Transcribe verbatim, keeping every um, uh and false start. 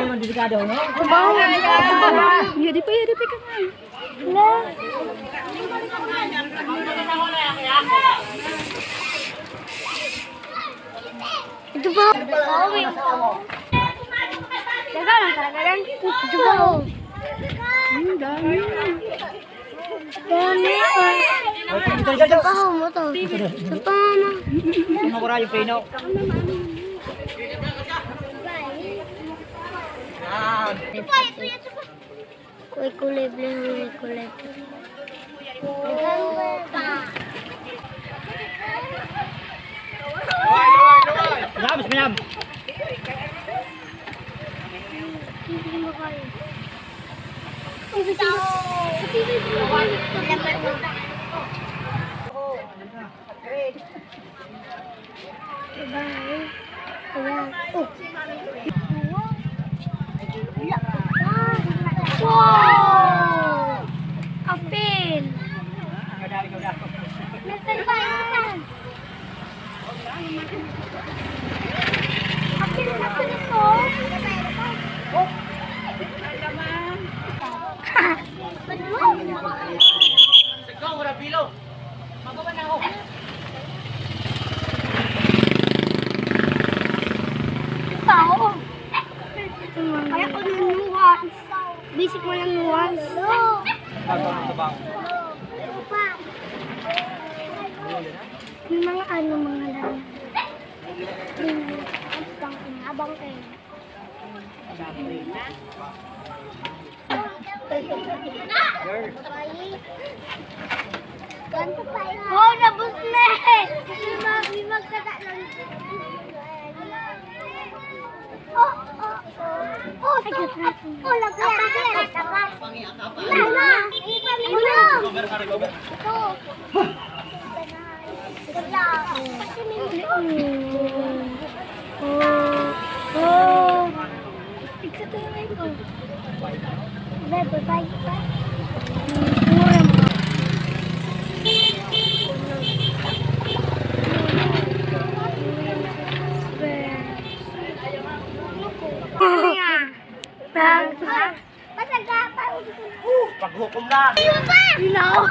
Delikado, no? Yari pa, yari pa ka nga. Wala. Ito pa. Daga lang talaga yan. Ito pa. Ang dami. Dami, ah. Ito pa, oh, mo to. Ito pa, mama. Makura yung preno. Ito pa, ito, ito pa. Uy, kulay blue, uy, kulay blue. Labas mo yan. Diba? Ayan. Oh. Wow! Apil! Apil na pala ito. Ikaw, wala bilo. Magawa na ako. Tao. Kaya ko nanuhan. Basic mo lang nuhan. Tabang, tabang. May mga ano, mga lang. Abang, abang eh. Oh, nabos na eh! May mag-, may magkata lang. Oh, oh, oh. Oh, ito. Oh, lagyan, lagyan. Mama, ito. Ito. Oh, oh. Tigsa to yung mic ko. Bye, bye, bye. Bye. Paghukom na. Inaw!